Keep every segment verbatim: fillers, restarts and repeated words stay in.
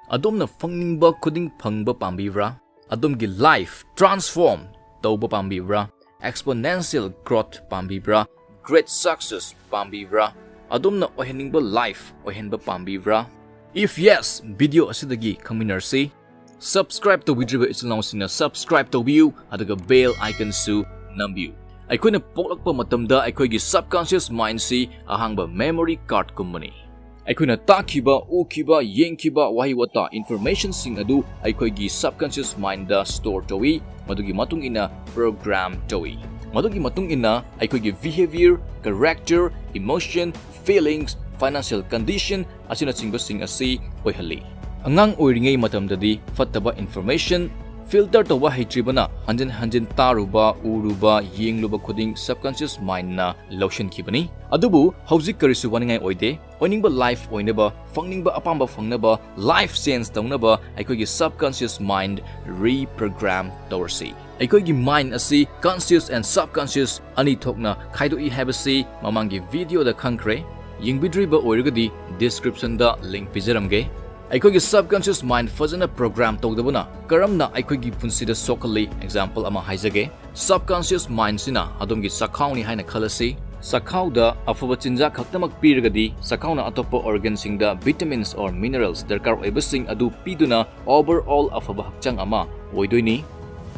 ꯑꯗꯣꯝꯅ ꯐꯪꯅꯤꯡꯕ ꯈꯨꯗꯤꯡ ꯐꯪꯕ ꯄꯥꯝꯕꯤꯕ꯭ꯔꯥ? ꯑꯗꯣꯝꯒꯤ life transform ꯇꯧꯕ ꯄꯥꯝꯕꯤꯕ꯭ꯔꯥ? Exponential growth ꯄꯥꯝꯕꯤꯕ꯭ꯔꯥ? Great success ꯄꯥꯝꯕꯤꯕ꯭ꯔꯥ? ꯑꯗꯣꯝꯅ ꯑꯣꯏꯍꯟꯅꯤꯡꯕ life ꯑꯣꯏꯍꯟꯕ ꯄꯥꯝꯕꯤꯕ꯭ꯔꯥ? If yes, video ꯑꯁꯤꯗꯒꯤ ꯈꯪꯃꯤꯟꯅꯔꯁꯤ꯫ Subscribe ꯇꯧꯕꯤꯗ꯭ꯔꯤꯕ ꯏꯆꯤꯜ ꯏꯅꯥꯎꯁꯤꯡꯅ subscribe ꯇꯧꯕꯤꯌꯨ, ꯑꯗꯨꯒ bell icon ꯁꯨ ꯅꯝꯕꯤꯌꯨ꯫ ꯑꯩꯈꯣꯏꯅ ꯄꯣꯛꯂꯛꯄ ꯃꯇꯝꯗ ꯑꯩꯈꯣꯏꯒꯤ subconscious mind ꯁꯤ ꯑꯍꯥꯡꯕ memory card ꯀꯨꯝꯕꯅꯤ꯫ ꯑꯩꯈꯣꯏꯅ ꯇꯥꯈꯤꯕ, ꯎꯈꯤꯕ, ꯌꯦꯡꯈꯤꯕ ꯋꯥꯍꯩ ꯋꯥꯇꯥ, information ꯁꯤꯡ ꯑꯗꯨ ꯑꯩꯈꯣꯏꯒꯤ subconscious mind ꯗ store ꯇꯧꯏ, ꯃꯗꯨꯒꯤ ꯃꯇꯨꯡ ꯏꯟꯅ program ꯇꯧꯏ꯫ ꯃꯗꯨꯒꯤ ꯃꯇꯨꯡ ꯏꯟꯅ ꯑꯩꯈꯣꯏꯒꯤ behavior, character, emotion, feelings, financial condition ꯑꯁꯤꯅꯆꯤꯡꯕꯁꯤꯡ ꯑꯁꯤ ꯑꯣꯏꯍꯜꯂꯤ꯫ ꯑꯉꯥꯡ ꯑꯣꯏꯔꯤꯉꯩ ꯃꯇꯝꯗꯗꯤ ꯐꯠꯇꯕ information filter ꯇꯧꯕ ꯍꯩꯇ꯭ꯔꯤꯕꯅ ꯍꯟꯖꯤꯟ ꯍꯟꯖꯤꯟ ꯇꯥꯔꯨꯕ, ꯎꯔꯨꯕ, ꯌꯦꯡꯂꯨꯕ ꯈꯨꯗꯤꯡ subconscious mind ꯅ ꯂꯧꯁꯤꯟꯈꯤꯕꯅꯤ꯫ ꯑꯗꯨꯕꯨ ꯍꯧꯖꯤꯛ ꯀꯔꯤꯁꯨ ꯋꯥꯅꯤꯡꯉꯥꯏ ꯑꯣꯏꯗꯦ꯫ ꯑꯣꯏꯅꯤꯡꯕ life ꯑꯣꯏꯅꯕ, ꯐꯪꯅꯤꯡꯕ ꯑꯄꯥꯝꯕ ꯐꯪꯅꯕ, life change ꯇꯧꯅꯕ ꯑꯩꯈꯣꯏꯒꯤ subconscious mind reprogram ꯇꯧꯔꯁꯤ꯫ ꯑꯩꯈꯣꯏꯒꯤ mind ꯑꯁꯤ conscious and subconscious ꯑꯅꯤ ꯊꯣꯛꯅ ꯈꯥꯏꯗꯣꯛꯏ ꯍꯥꯏꯕꯁꯤ ꯃꯃꯥꯡꯒꯤ video ꯗ ꯈꯪꯈ꯭ꯔꯦ꯫ ꯌꯦꯡꯕꯤꯗ꯭ꯔꯤꯕ ꯑꯣꯏꯔꯒꯗꯤ description ꯗ link ꯄꯤꯖꯔꯝꯒꯦ꯫ ꯑꯩꯈꯣꯏꯒꯤ subconscious mind ꯐꯖꯅ program ꯇꯧꯗꯕꯅ ꯀꯔꯝꯅ ꯑꯩꯈꯣꯏꯒꯤ ꯄꯨꯟꯁꯤꯗ ꯁꯣꯛꯍꯜꯂꯤ? Example ꯑꯃ ꯍꯥꯏꯖꯒꯦ꯫ Subconscious mind ꯁꯤꯅ ꯑꯗꯣꯝꯒꯤ ꯆꯈꯥꯎꯅꯤ ꯍꯥꯏꯅ ꯈꯜꯂꯁꯤ꯫ ꯆꯈꯥꯎꯗ ꯑꯐꯕ ꯆꯤꯟꯖꯥꯛ ꯈꯛꯇꯃꯛ ꯄꯤꯔꯒꯗꯤ ꯆꯈꯥꯎꯅ ꯑꯇꯣꯞꯄ organ ꯁꯤꯡꯗ vitamins or minerals ꯗꯔꯀꯥꯔ ꯑꯣꯏꯕꯁꯤꯡ ꯑꯗꯨ ꯄꯤꯗꯨꯅ overall ꯑꯐꯕ ꯍꯛꯆꯥꯡ ꯑꯃ ꯑꯣꯏꯗꯣꯏꯅꯤ꯫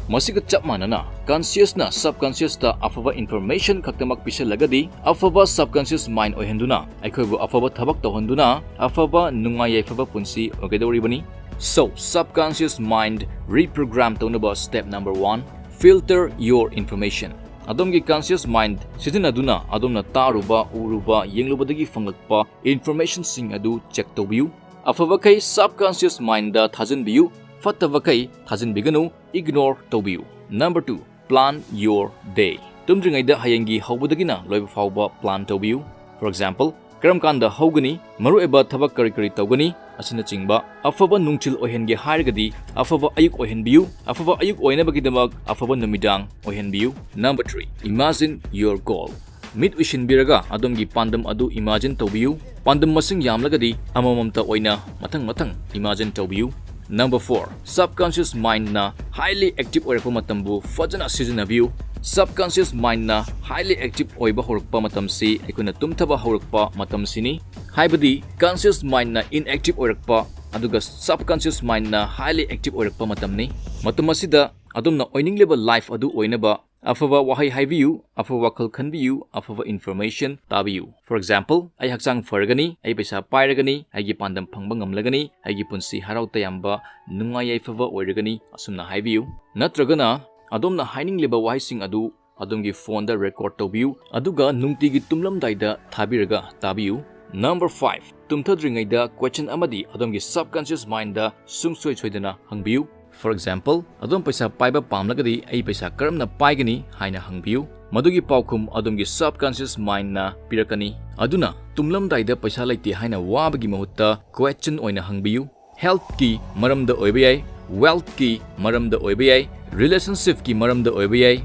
ꯃꯁꯤꯒ ꯆꯞ ꯃꯥꯟꯅꯅ conscious ꯅ subconscious ꯇ ꯑꯐꯕ information ꯈꯛꯇꯃꯛ ꯄꯤꯁꯜꯂꯒꯗꯤ ꯑꯐꯕ subconscious mind ꯑꯣꯏꯍꯟꯗꯨꯅ ꯑꯩꯈꯣꯏꯕꯨ ꯑꯐꯕ ꯊꯕꯛ ꯇꯧꯍꯟꯗꯨꯅ ꯑꯐꯕ ꯅꯨꯡꯉꯥꯏ ꯌꯥꯏꯐꯕ ꯄꯨꯟꯁꯤ ꯑꯣꯏꯒꯗꯧꯔꯤꯕꯅꯤ꯫ So, subconscious mind reprogram ꯇꯧꯅꯕ step number one, filter your information꯫ ꯑꯗꯣꯝꯒꯤ conscious mind ꯁꯤꯖꯤꯟꯅꯗꯨꯅ ꯑꯗꯣꯝꯅ ꯇꯥꯔꯨꯕ, ꯎꯔꯨꯕ, ꯌꯦꯡꯂꯨꯕꯗꯒꯤ ꯐꯪꯂꯛꯄ information ꯁꯤꯡ ꯑꯗꯨ check ꯇꯧꯕꯤꯌꯨ꯫ ꯑꯐꯕꯈꯩ subconscious mind ꯗ ꯊꯥꯖꯤꯟꯕꯤꯌꯨ, ꯐꯠꯇꯕꯈꯩ ꯊꯥꯖꯤꯟꯕꯤꯒꯅꯨ, ignore ꯇꯧꯕꯤꯌꯨ꯫ Number two, plan your day꯫ ꯇꯨꯝꯗ꯭ꯔꯤꯉꯩꯗ ꯍꯌꯦꯡꯒꯤ ꯍꯧꯕꯗꯒꯤꯅ ꯂꯣꯏꯕ ꯐꯥꯎꯕ plan ꯇꯧꯕꯤꯌꯨ꯫ For example, ꯀꯔꯝ ꯀꯥꯟꯗ ꯍꯧꯒꯅꯤ, ꯃꯔꯨꯑꯣꯏꯕ ꯊꯕꯛ ꯀꯔꯤ ꯀꯔꯤ ꯇꯧꯒꯅꯤ ꯑꯁꯤꯅꯆꯤꯡꯕ꯫ ꯑꯐꯕ ꯅꯨꯡꯊꯤꯜ ꯑꯣꯏꯍꯟꯒꯦ ꯍꯥꯏꯔꯒꯗꯤ ꯑꯐꯕ ꯑꯌꯨꯛ ꯑꯣꯏꯍꯟꯕꯤꯌꯨ, ꯑꯐꯕ ꯑꯌꯨꯛ ꯑꯣꯏꯅꯕꯒꯤꯗꯃꯛ ꯑꯐꯕ ꯅꯨꯃꯤꯗꯥꯡ ꯑꯣꯏꯍꯟꯕꯤꯌꯨ꯫ Number three, imagine your goal꯫ ꯃꯤꯠ ꯎꯏꯁꯤꯟꯕꯤꯔꯒ ꯑꯗꯣꯝꯒꯤ ꯄꯥꯟꯗꯝ ꯑꯗꯨ imagine ꯇꯧꯕꯤꯌꯨ꯫ ꯄꯥꯟꯗꯝ ꯃꯁꯤꯡ ꯌꯥꯝꯂꯒꯗꯤ ꯑꯃꯃꯝꯇ ꯑꯣꯏꯅ ꯃꯊꯪ ꯃꯊꯪ imagine ꯇꯧꯕꯤꯌꯨ꯫ Number four, subconscious mindꯅ highly active ꯑꯣꯏꯔꯛꯄ ꯃꯇꯝꯕꯨ ꯐꯖꯅ ꯁꯤꯖꯤꯟꯅꯕꯤꯌꯨ꯫ Subconscious mindꯅ highly active ꯑꯣꯏꯕ ꯍꯧꯔꯛꯄ ꯃꯇꯝꯁꯤ ꯑꯩꯈꯣꯏꯅ ꯇꯨꯝꯊꯕ ꯍꯧꯔꯛꯄ ꯃꯇꯝꯁꯤꯅꯤ꯫ ꯍꯥꯏꯕꯗꯤ conscious mindꯅ inactive ꯑꯣꯏꯔꯛꯄ, ꯑꯗꯨꯒ subconscious mindꯅ highly active ꯑꯣꯏꯔꯛꯄ ꯃꯇꯝꯅꯤ꯫ ꯃꯇꯝ ꯑꯁꯤꯗ ꯑꯗꯣꯝꯅ ꯑꯣꯏꯅꯤꯡꯂꯤꯕ life ꯑꯗꯨ ꯑꯣꯏꯅꯕ ꯑꯐꯕ ꯋꯥꯍꯩ ꯍꯥꯏꯕꯤꯌꯨ, ꯑꯐꯕ ꯋꯥꯈꯜ ꯈꯟꯕꯤꯌꯨ, ꯑꯐꯕ information ꯇꯥꯕꯤꯌꯨ꯫ For example, ꯑꯩ ꯍꯛꯆꯥꯡ ꯐꯔꯒꯅꯤ, ꯑꯩ ꯄꯩꯁꯥ ꯄꯥꯏꯔꯒꯅꯤ, ꯑꯩꯒꯤ ꯄꯥꯟꯗꯝ ꯐꯪꯕ ꯉꯝꯂꯒꯅꯤ, ꯑꯩꯒꯤ ꯄꯨꯟꯁꯤ ꯍꯔꯥꯎ ꯇꯌꯥꯝꯕ, ꯅꯨꯡꯉꯥꯏ ꯌꯥꯏꯐꯕ ꯑꯣꯏꯔꯒꯅꯤ, ꯑꯁꯨꯝꯅ ꯍꯥꯏꯕꯤꯌꯨ꯫ ꯅꯠꯇ꯭ꯔꯒꯅ ꯑꯗꯣꯝꯅ ꯍꯥꯏꯅꯤꯡꯂꯤꯕ ꯋꯥꯍꯩꯁꯤꯡ ꯑꯗꯨ ꯑꯗꯣꯝꯒꯤ phoneꯗ record ꯇꯧꯕꯤꯌꯨ, ꯑꯗꯨꯒ ꯅꯨꯡꯇꯤꯒꯤ ꯇꯨꯝꯂꯝꯗꯥꯏꯗ ꯊꯥꯕꯤꯔꯒ ꯇꯥꯕꯤꯌꯨ꯫ Number five, ꯇꯨꯝꯊꯗ꯭ꯔꯤꯉꯩꯗ question ꯑꯃꯗꯤ ꯑꯗꯣꯝꯒꯤ subconscious mindꯗ ꯁꯨꯡꯁꯣꯏ ꯁꯣꯏꯗꯅ ꯍꯪꯕꯤꯌꯨ꯫ For example, ꯑꯗꯣꯝ ꯄꯩꯁꯥ ꯄꯥꯏꯕ ꯄꯥꯝꯂꯒꯗꯤ "ꯑꯩ ꯄꯩꯁꯥ ꯀꯔꯝꯅ ꯄꯥꯏꯒꯅꯤ?" ꯍꯥꯏꯅ ꯍꯪꯕꯤꯌꯨ꯫ ꯃꯗꯨꯒꯤ ꯄꯥꯎꯈꯨꯝ ꯑꯗꯣꯝꯒꯤ subconscious mindꯅ ꯄꯤꯔꯛꯀꯅꯤ꯫ ꯑꯗꯨꯅ ꯇꯨꯝꯂꯝꯗꯥꯏꯗ ꯄꯩꯁꯥ ꯂꯩꯇꯦ ꯍꯥꯏꯅ ꯋꯥꯕꯒꯤ ꯃꯍꯨꯠꯇ question ꯑꯣꯏꯅ ꯍꯪꯕꯤꯌꯨ꯫ Healthꯀꯤ ꯃꯔꯝꯗ ꯑꯣꯏꯕ ꯌꯥꯏ, wealthꯀꯤ ꯃꯔꯝꯗ ꯑꯣꯏꯕ ꯌꯥꯏ, relationshipꯀꯤ ꯃꯔꯝꯗ ꯑꯣꯏꯕ ꯌꯥꯏ,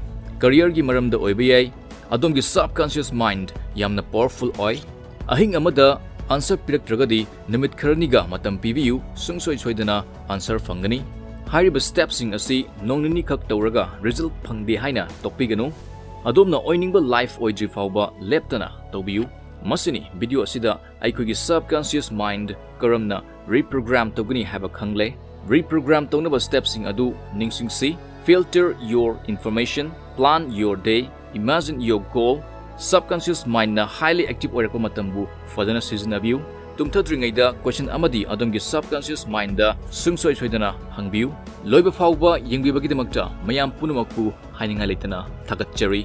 careerꯒꯤ ꯃꯔꯝꯗ ꯑꯣꯏꯕ ꯌꯥꯏ꯫ ꯑꯗꯣꯝꯒꯤ subconscious mind ꯌꯥꯝꯅ powerful ꯑꯣꯏ꯫ ꯑꯍꯤꯡ ꯑꯃꯗ answer ꯄꯤꯔꯛꯇ꯭ꯔꯒꯗꯤ ꯅꯨꯃꯤꯠ ꯈꯔꯅꯤꯒ ꯃꯇꯝ ꯄꯤꯕꯤꯌꯨ, ꯁꯨꯡꯁꯣꯏ ꯁꯣꯏꯗꯅ answer ꯐꯪꯒꯅꯤ꯫ ꯍꯥꯏꯔꯤꯕ stepꯁꯤꯡ ꯑꯁꯤ ꯅꯣꯡ ꯅꯤꯅꯤꯈꯛ ꯇꯧꯔꯒ result ꯐꯪꯗꯦ ꯍꯥꯏꯅ ꯇꯣꯛꯄꯤꯒꯅꯨ꯫ ꯑꯗꯣꯝꯅ ꯑꯣꯏꯅꯤꯡꯕ life ꯑꯣꯏꯗ꯭ꯔꯤ ꯐꯥꯎꯕ ꯂꯦꯞꯇꯅ ꯇꯧꯕꯤꯌꯨ꯫ ꯃꯁꯤꯅꯤ video ꯑꯁꯤꯗ ꯑꯩꯈꯣꯏꯒꯤ subconscious mind ꯀꯔꯝꯅ reprogram ꯇꯧꯒꯅꯤ ꯍꯥꯏꯕ ꯈꯪꯂꯦ꯫ Reprogram ꯇꯧꯅꯕ stepꯁꯤꯡ ꯑꯗꯨ ꯅꯤꯡꯁꯤꯡꯁꯤ꯫ Filter your information, plan your day, imagine your goal꯫ Subconscious mindꯅ highly active ꯑꯣꯏꯔꯛꯄ ꯃꯇꯝꯕꯨ ꯐꯖꯅ ꯁꯤꯖꯤꯟꯅꯕꯤꯌꯨ꯫ ꯇꯨꯝꯊꯗ꯭ꯔꯤꯉꯩꯗ question ꯑꯃꯗꯤ ꯑꯗꯣꯝꯒꯤ subconscious mindꯗ ꯁꯨꯡꯁꯣꯏ ꯁꯣꯏꯗꯅ ꯍꯪꯕꯤꯌꯨ꯫ ꯂꯣꯏꯕ ꯐꯥꯎꯕ ꯌꯦꯡꯕꯤꯕꯒꯤꯗꯃꯛꯇ ꯃꯌꯥꯝ ꯄꯨꯝꯅꯃꯛꯄꯨ ꯍꯥꯏꯅꯤꯡꯉꯥꯏ ꯂꯩꯇꯅ ꯊꯥꯒꯠꯆꯔꯤ꯫